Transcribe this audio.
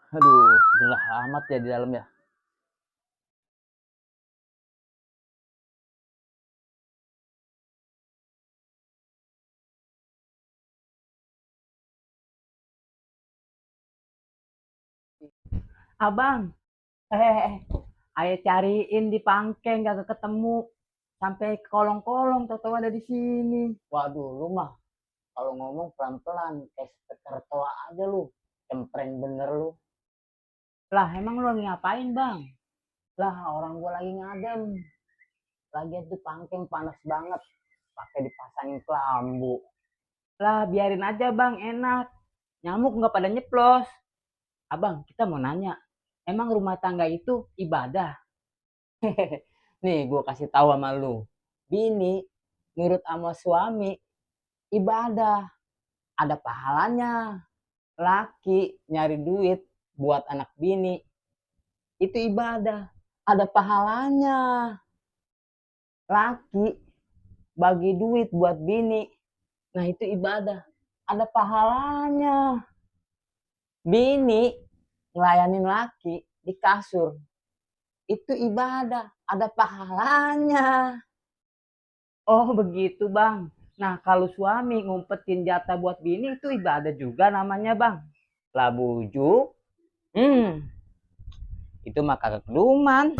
Aduh, gerah amat ya di dalam ya. Abang, ayo cariin di Pangkeng gak ketemu. Sampai kolong-kolong tahu ada di sini. Waduh, lu mah kalau ngomong pelan-pelan, kayak sekedar toa aja lu. Cempreng bener lu. Lah, emang lu lagi ngapain, Bang? Lah, orang gua lagi ngadem. Lagian tuh Pangkeng panas banget. Pakai dipasangin kelambu. Lah, biarin aja, Bang, enak. Nyamuk nggak pada nyeplos. Abang, kita mau nanya. Emang rumah tangga itu ibadah? Nih, gua kasih tahu sama lu. Bini, nurut sama suami, ibadah. Ada pahalanya. Laki nyari duit buat anak bini, itu ibadah. Ada pahalanya. Laki bagi duit buat bini, nah itu ibadah, ada pahalanya. Bini ngelayanin laki di kasur, itu ibadah, ada pahalanya. Oh, begitu, Bang. Nah, kalau suami ngumpetin jatah buat bini itu ibadah juga namanya, Bang. Lah bujuk, hmm, itu mah kagak keduman.